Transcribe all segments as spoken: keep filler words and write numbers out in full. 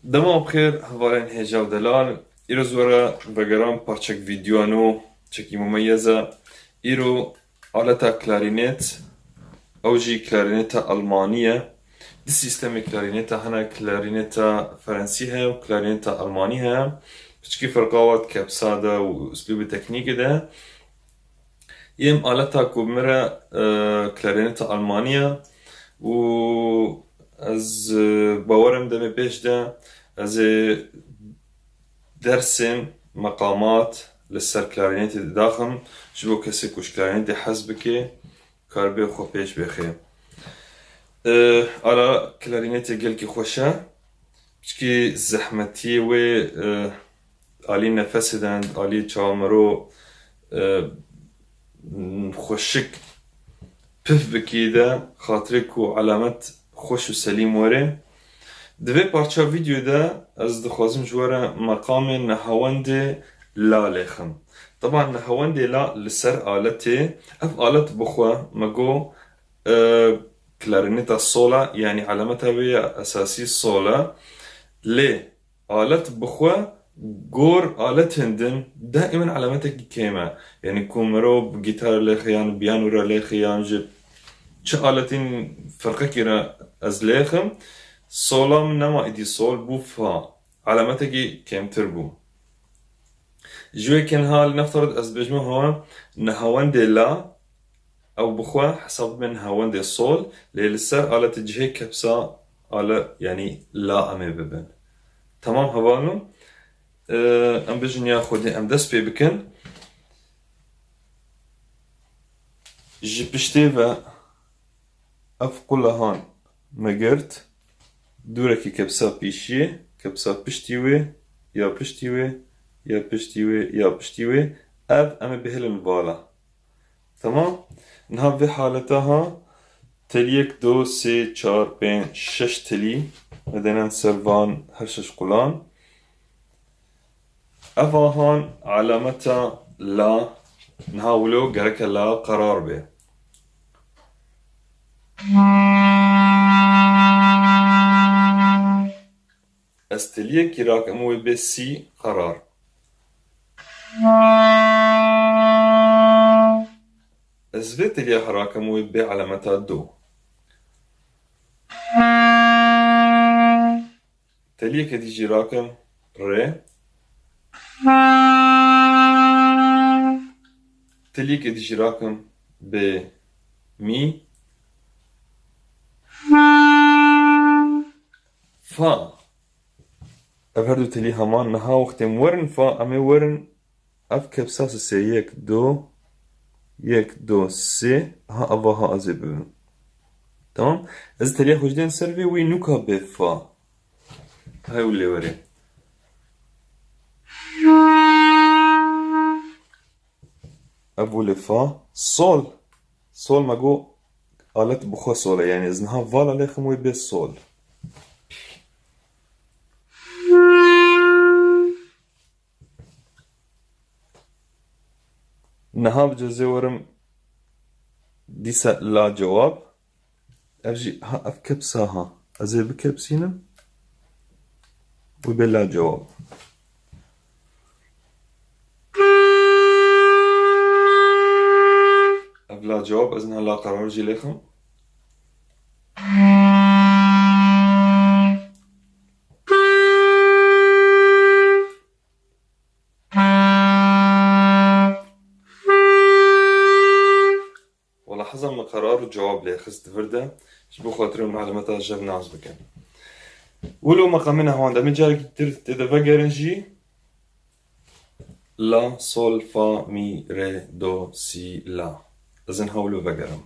Dema bi xêr, hevalên hêja û delal. Îro ji we re vegeran parçek vîdyoya nû, çekî mumeyez e. Îro aleta klarînet, ew jî klarîneta almanî ye. Du sîstemê klarîneta hene, klarîneta ferensî heye û klarîneta almanî heye. Piçkî ferqa wan di kepsa de û uslûbê teknîkê de. Yê em aleta ku min re, e, klarîneta almanî ye û ez, e, bawer im demê pêş de ez ê dersên meqamat li ser klarînetê didaxim, ji bo kesê ku ji klarînetê hez bike, karibe xwe pêş bêxe. E, ala klarînetê gelkî xweş e. Piçkî zehmetiyê wê, e, alî nefesê de, alî çawa mero, e, xweşik pif bikî de, xatirê ku alamet xweş û selîm were. Di vê parça vîdyoyê de ez dixwazim ji we re meqamê nehawendê la lêxim. Teban nehawendê la li ser aletê, ev alet bi xwe me got, e, klarîneta sol e, yanî alameta wê ya esasî sol e. Lê alet bi xwe gor aletên din daîmen alametekî kêm e. Yanî ku mirov bi gîtar lêxe yan piyano re lêxe yan ji çi aletên ferqekî re ez lêxim, sola min nema êdî sol, bû fa. Alametekî kêmtir bû. Ji wê kenha li nefterid ez dibêjim hewa nehawendê la, ew bi xwe hesab dibe nehawendê sol, lê li ser aletê cihê kepsa ale, yanî la em ê bibin. Temam hevalno, e, em bijin ya Xwedê em dest pê bikin. Ji piştê ve ev qulahan me girt, dûrekî kepsa pîşiyê, kepsa piştî wê, ya piştî wê, ya piştî wê, ya piştî wê. Ev em ê bihêlin vala. Temam. Niha vê haleta ha, teliyek, do, sê, çar, pênc, şeş telî me denen ser van her şeş qulan. Ev ahan alameta la, niha wilo gereke la qerar bê. Ez teliyekî rakim wê bê sî qerar. Ez vê teliya herakim wê bê alameta do. Teliyeke dî jî rakim rê. Teliyeke dî jî rakim bê mî. Fa. Ev her du telî heman niha wextê em werin fa, em ê werin ev kepsa sisê, yek, do, yek, do, sê, ha eva ha ez ê bibim. Tamam? Ez teliya xwe jî dên ser vê, wî nûka bê fa. Hay û lê werê. Ev û lê fa. Sol. Sol me got alet bi xwe sol e. Yanî ez niha vala lêxim wê bê sol. Niha bi cezê werim dîsa la cewab. Ev jî ha, ev kepsa ha. Ez ê bikepsînim. Wê bê la cewab. Ev la cewab, ez niha la qerar jî lêxim. Wela hezan min qerar û cewab lê xist di vir de, ji bo xatirê malûmeta jev nas bikin. Wilo meqamê nehwand, em ê carekî tir tê de vegerin jî. La, sol, fa, mî, rê, do, sî, la. Ez ên hewlo vegerim.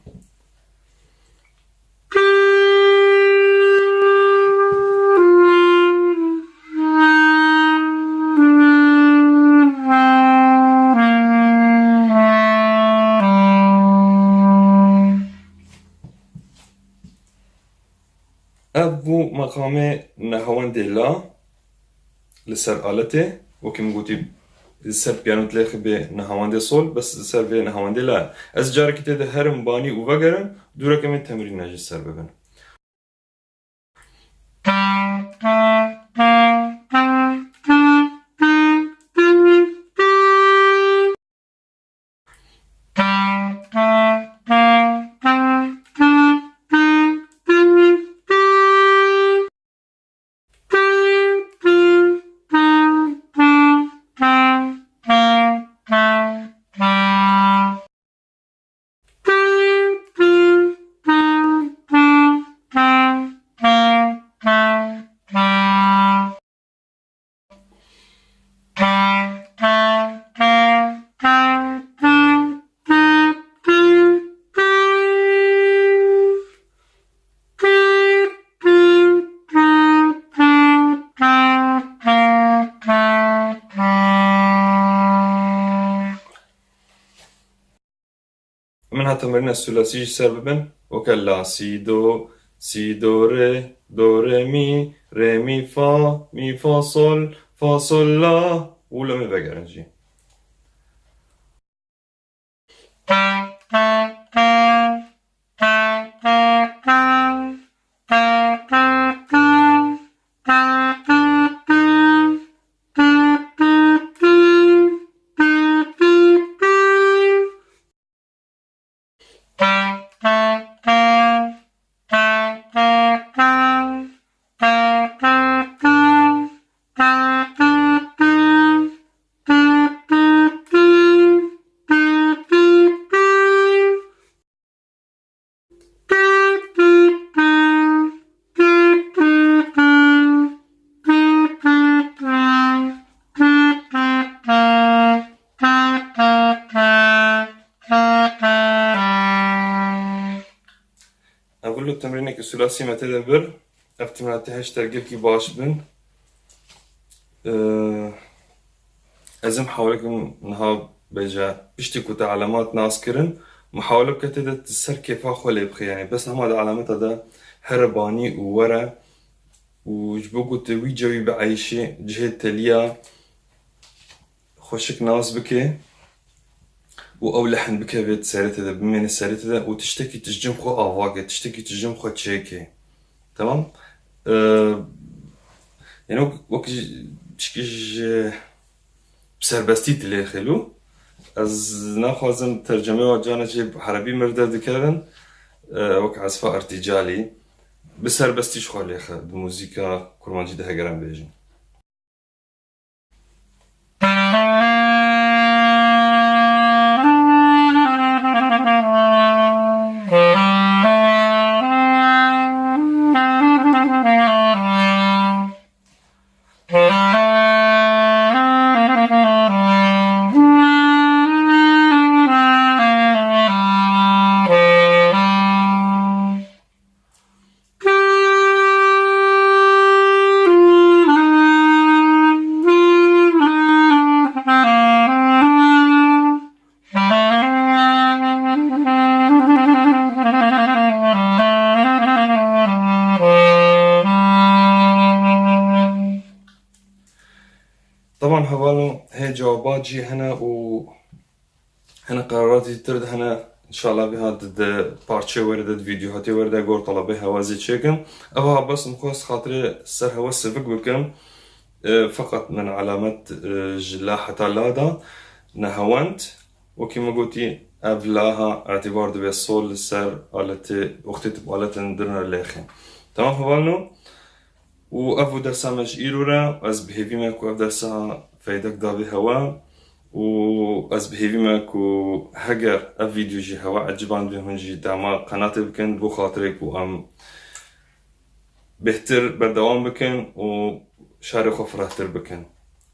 Ev bû meqamê nehewendê la li ser aletê. Wekî min gotî, li ser piyano dilê xwe bê nehewendê sol, bes li ser vê nehewendê la. Ez carekî tê de herim banî û vegerim, dûreke me temrîna jî ser bibin. Temrîna sulasî ji ser bibin. Weke la, si, do, si, do, re, do, re, mi, re, mi, fa, mi, fa, sol, fa, sol, la. Û lomê vegerin jî. Ev lu temrîneke sulasî me tê de bir. Ev temrîna tê heşt der gelkî baş bin. Ee, ez ê mihawele kim niha bêje piştî ku te elemat nas kirin, mihawele bike tê de tu ser kêfa xwe lê bixî. Yanî bes hema di elemeta de here banî û were û ji bo ku tu wî cewî bieyşî cihê teliya xweşik nas bike û ew lehn bikeve di serê te de, bimêne serê te de û tiştekî tu ji cem xwe ava ke, tiştekî tu ji cem xwe çêke. Temam? Ee, yani wek, wek ji, çikî ji serbestî dilê xêlû. Ez naxwazim tercemê wa cana jê erebî mir derdikevin, ee, wek ezfa ertîcalî. Bi serbestî ji xwe lêxe, bi muzîka kurmancî de hegeran bêjin. Teban hevalno, hê cewaba cî hene û hene qeraratî tir de hene. Înşallah vê hat di parçeyê were de, di vîdyohatê were de gor telebê hewa zî çêkin. Ev ha bes min xwest xatirê ser hewa sivik bikim. E, feqet min elamet, e, ji la heta la da nehewend. Wekî min gotî, ev la ha îtîbar dibe sol li ser aletê, wextê tu bi aletin dirne lêxê. Temam hevalno? Û ev bû dersa me ji îro re. Ez bi hêvî me ku ev dersa feydek dabê hewe û ez bi hêvî me ku heger ev vîdyo jî hewe eciban bê, hûn jî dema qenatê bikin, bo xatirê ku em bêhtir berdewam bikin û şarê xwe firehtir bikin.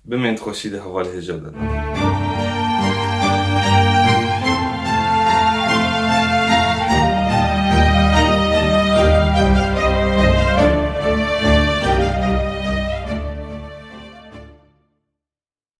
Bimên di xweşî de, hevalê hêja de.